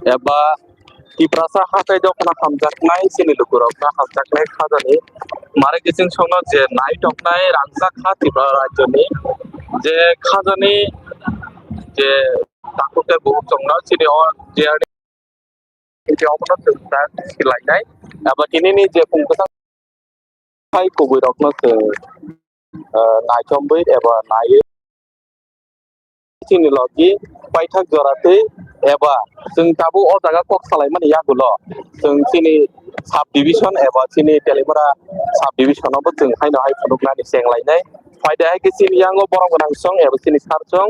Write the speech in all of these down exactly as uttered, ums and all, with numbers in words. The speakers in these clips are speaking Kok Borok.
eba Tiprasa hatai dophano hamjaknai, chini lukurokno hamjaknai khajani. Mare kiching songno je nai tongnai rangchak kha Tripura rajyoni, je khajani je takhuk tei bukhuk tongno chini o J R D India omono chwng ta silainai. Abo tinini je phung bwsang hai kubui rokno chwng, ah, naichomwi eba naiwi chini logi paithak jora twi eba chwng tabuk o jaga kok salaimani yagulo chwng chini sub division eba chini Telimura sub division obo chwng haino hai phunuknani chenglainai. Phaide hai khe chini yango borom gwnang song eba chini sar song,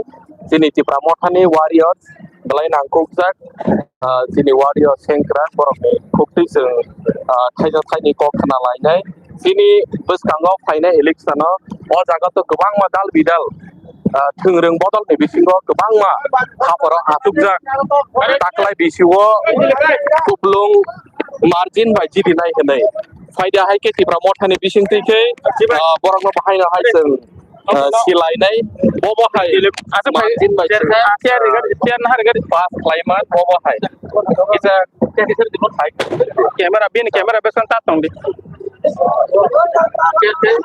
chini Tipra Mothani warriors, belai nangkukjak, ah, chini warrior sengkrak borokni khuktwi chwng, ah, thaisa thaini kok khna lainai. Chini bwskango phainai election-o o jaga to kwbangma dal bidal, ah, thwngrwng bodolni bisingo kwbangma hapharo achukjak. Taklai bisio kuplung margin bai jidinai hwnwi. Phaida hai khe Tipra Mothani bisingtwi khe, ah, borokno bahaino hai chwng, ah, silainai. Bobo hai margin bai chwng pass khlaiman bobo hai. Kisa camera, bini camera besan ta tongdi.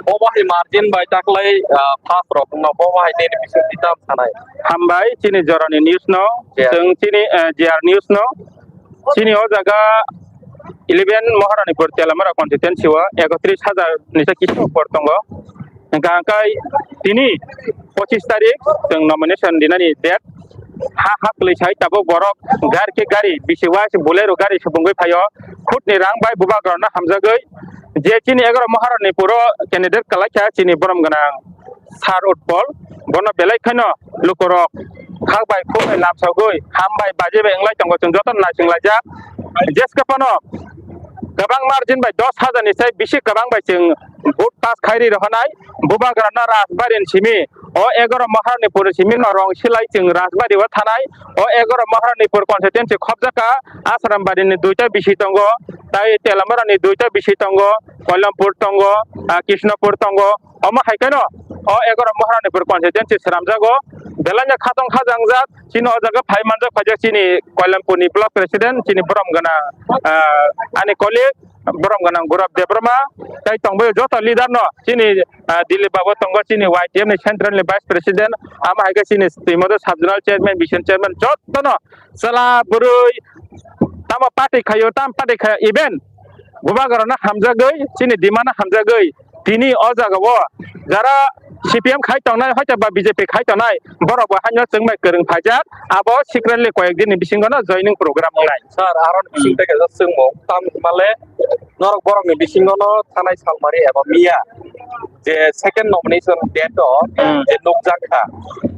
Bobo hai margin bai taklai, ah, pass rok no bobo hai nini bisingtwi tam sanai. Hambai chini jorani news no, chwng chini, ah, J R news no. Chini o jaga eleven Maharanipur Telamara constituency o ekotris hajar ni se kisu por tongo. Hingka hingkai tini pochis tarik chwng nomination dinani date. Ha ha kwlwi sai tabuk borok gari khe gari bisi wai se Bolero gari se bungwi phaio. Khutni rang bai bubagrano hamjagwi je chini egaroh Maharanipur o candidate kwlai kha chini borom gwnang Sir Utpal, bono belai kheno lukurok khak bai khuk bai lapsogwi, ham bai baji bai wnglai tongo, chwng joto naisinglaijak. Jeske phano kwbang margin bai dos hajar ni sai bisi kwbang bai chwng vote pass khairi rohonai, bubagrano Rajbari ni simi, o egaroh Maharanipur simi no rong silai chwng Rajbari o thanai, o egaroh Maharanipur constituency khobjaka, Asrambari ni duita bisi tongo, tai Telamara ni duita bisi tongo, Koilampur tongo, ah, Krishnapur tongo, omo hai kheno o egaroh Maharanipur constituency swnamjago. Belai no khatong khajangjak, chini o jaga phai manjak, phaijak chini Koilampur ni block president, chini borom gwnang, ah, ani colleague, borom gwnang Gurab Debbarma, tai tongbaio joto leader no, chini, ah, Dilip Babu tongo, chini Y T F ni central ni vice president, amo hai khe chini Timodo sub zonal chairman, vision chairman, joto no chwla bwrwi tamo party khaio, tam party khaio, even bubagrano hamjagwi, chini demand no hamjagwi, tini o jaga o jara C P M khai tongnai, hoito ba B J P khai tongnai, borok bo haino chwng bai kwrwng phaijak, abo secretly koyek din ni bisingo no joining program wngnai. Sir, aro ni bising tei kaisa chwngmung, tam hwnmale norok borok ni bisingo no thanai salmari eba miya je second nomination date o Hmm. je nukjak kha,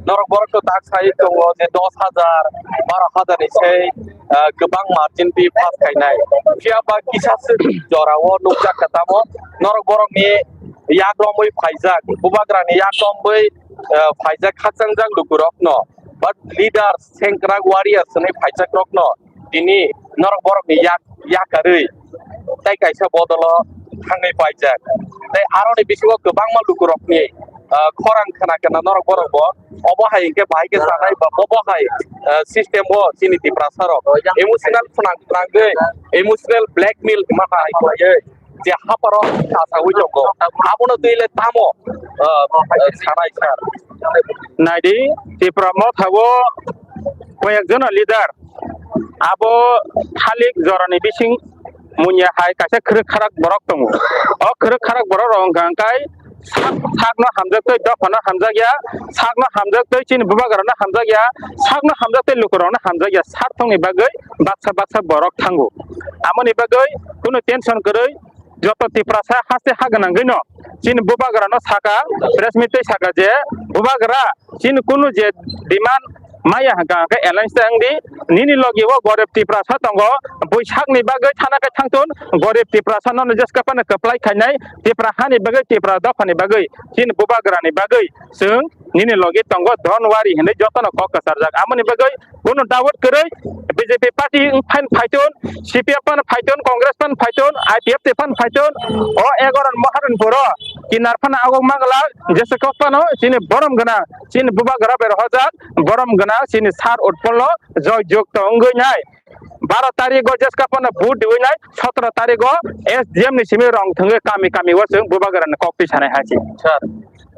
norok borok to tak sai tongo je dos hajar, baro hajar ni sei, ah, kwbang margin twi pass khainai. Phiya ba kisa se jora o nukjak kha tamo norok borok ni yak romwi phaijak, bubagra ni yak romwi, ah, phaijak khakchangjak lukurok no, but leaders, sengkrak warriors hwnwi phaijak rok no tini norok borok ni yak yakarwi tei kaisa bodolo thangwi paijak. Tei aroni bisingo kwbangma lukurokni, ah, khorang khna khna norok borok bo obo hai hwnkhe bahai khe sanai ba bobo hai, ah, system o chini Tiprasa rok emotional phnang phnangwi, emotional blackmail ma hai khlaiwi je haparo kasawi tongo, abono twi le tamo, ah, sanai sir? Naidi, Tipra Motha o koyek jono leader abo thalik jorani bising munya hai kaisa khwrwk kharak borok tongo. O khwrwk kharak borok rok wngkha hwnkhe sak, sakno hamjak tei dophano hamjak ya, sakno hamjak tei chini bubagrano hamjak ya, sakno hamjak tei lukurokno hamjak ya, sak thongni bagwi baksa baksa borok thango. Amoni bagwi kunu tension kwrwi joto Tiprasa haste ha gwnangwino chini bubagrano saka, press meet tei saka je, "Bubagra, chini kunu je demand maya hwnkha hwnkhe alliance tang di, nini logi o gorib Tiprasa tongo, buisakni bagwi thana khe thangthun, gorib Tiprasa nono jeska phano kwplai khainai, Tipra hani bagwi, Tipra dophani bagwi, chini bubagrani bagwi chwng nini logi tongo, don't worry," hinwi jotono kok kwcharjak. Amoni bagwi kunu doubt kwrwi B J P party wng phan phaitun, C P M phan phaitun, Congress phan phaitun, I P F T phan phaitun, o egaroh Maharanipur o kinar phano agok mangla, jesa kok phano chini borom gwnang, chini bubagra bai rohorjak, borom gwnang chini sir Utpal no joy jukto wngwi nai. baro tarigo jeska phano vote diwi nai, sotro tarigo S D M ni simi rong thwngwi kami kami o chwng bubagra ni kok twi sanai hai se. Sir,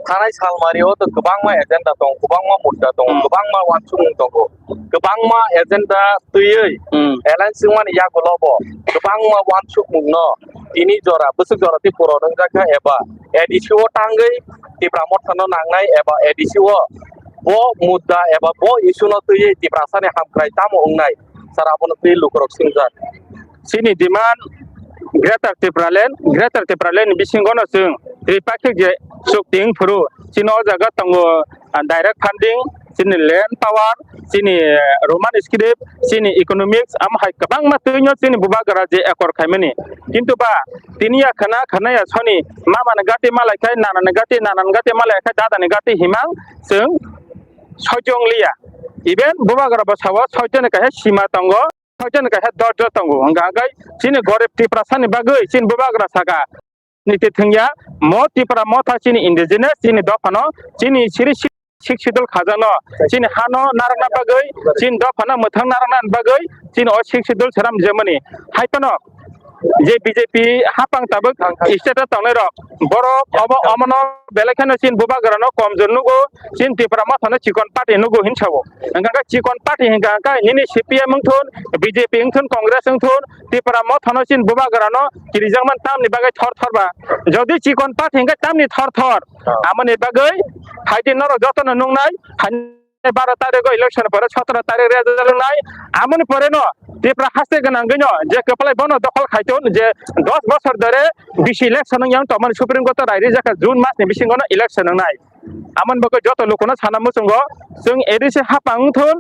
thanai salmari o to kwbangma agenda tongo, kwbangma mudda tongo, Hmm. kwbangma wansukmung tongo, kwbangma agenda twiwi Hmm. alliance wngmani yagulo bo kwbangma wansukmung no tini jora, bwswk jora tei pura nwngjak kha eba A D C o tangwi Tipra Motha no nangnai eba A D C o bo mudda eba bo issue no twiwi Tiprasa ni hamkrai tamo wngnai, sir, abono twi lukurok singjak. Chini demand Greater Tipraland, Greater Tipraland ni bisingo no chwng tripakhik je chukti wng phuru chini o jaga tongo, ah, direct funding, chini land power, chini, eh, Roman script, chini economics, amo hai kwbangma twino chini bubagra je accord khaimani. Kintu ba tini ya khana, khana ya soni, mama ni gati malai khai, nana ni gati, nana ni gati malai khai, dada ni gati himang chwng soichong liya. Even bubagra bo sao soichong ni kaisa sima tongo, soichong ni kaisa dorjo tongo. Hwnkha hwnkhe chini gorib Tiprasa ni bagwi chini bubagra saka niti thwngya, mo Tipra Motha chini indigenous, chini dophano, chini siri si-, Sixth Schedule khajano, chini hano narwkna bagwi, chini dophano mwthang narwkna bagwi, chini o Sixth Schedule swnam jemani. Hai phano je B J P hapang tabuk state o tongnai rok, borok obo omono belai kheno chini bubagrano komjor nugo, chini Tipra Mothano chikon party nugo hin sao. Hwnkha khe chikon party hwnkha khe nini C P M wngthun, B J P wngthun, Congress wngthun, Tipra Mothano chini bubagrano kirijakmani tamni bagwi thor thor ba. Jodi chikon party hwnkhe tamni thor thor. Amoni bagwi phaidi norok jotono nungnai, hai baro tarikgo election pore sotoro tarik result wngnai. Amoni pore no Tipra haste gwnangwi no je kwplai bono dokhol khaitun je dos bosor dore bisi election wngyang tongmani Supreme Court o rai rijak kha June mas ni bisingo no election wngnai. Amoni bagwi joto lukuno sana muchungo chwng A D C hapang wngthun,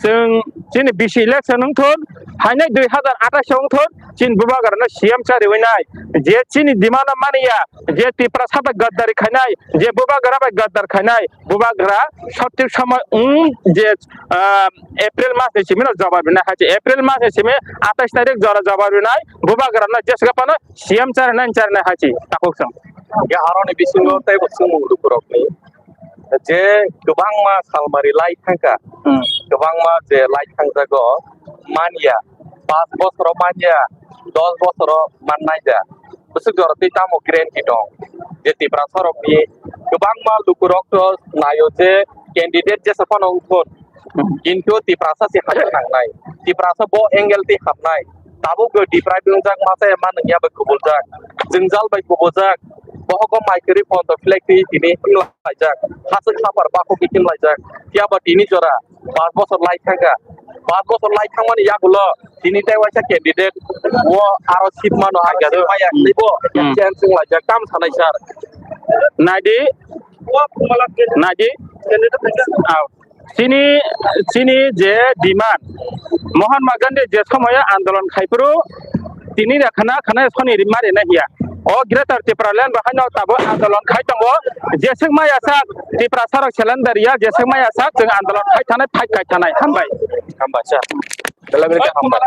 chwng chini bisi election wngthun, hainai dui hazar athais wngthun, chini bubagrano C M chariwi nai, je chini demand no maniya, je Tiprasa bai gaddari khainai, je bubagra bai gaddar khainai, bubagra sothik somoi wng je, ah, April mas ni simi no jawab rinai hai se, April mas ni simi athais tarik jora jawab rinai, bubagrano jesga phano C M chari nai, chari nai hai se takhuk chwng. Ya, aroni bisingo teibo swngmung lukurokni je kwbangma salmari lai thangkha, Hmm. kwbangma je lai thangjago manya, pas bosoro manya, dos bosoro mannai ja. Bwswk jora twi tamo guarantee tong je Tiprasa rokni kwbangma lukurok to naio je candidate jesa phano wngthun, kintu Tiprasa se hamya nangnai, Tiprasa bo angle twi hamnai, tabuk bo deprive wngjak, masa ema nungya bai kubuljak, jwngjal bai kubuljak, bohogo mai kwrwi phone to flag twi tini himlaijak, haswk hapar bakhuk twi himlaijak, phiya ba tini jora pas bosor lai thangkha, pas bosor lai thangmani yagulo tini tei waisa candidate o aro seat mano, aro seat maya tei bo Hmm. chance wnglaijak, tam sanai sir. Naidi, naidi, ah, chini, chini je demand, Mahatma Gandhi je somoyo andolon khaiphuru, tini ra khana khana soni ri mari na hiya. O Greater Tipraland bo haino tabuk andolon khai tongo. Jeswk maya sak Tiprasa rok seleng da riya, jeswk maya sak chwng andolon khai thanai, fight khai thanai. Hambai. Hambai sir. Belai belai khe hambai.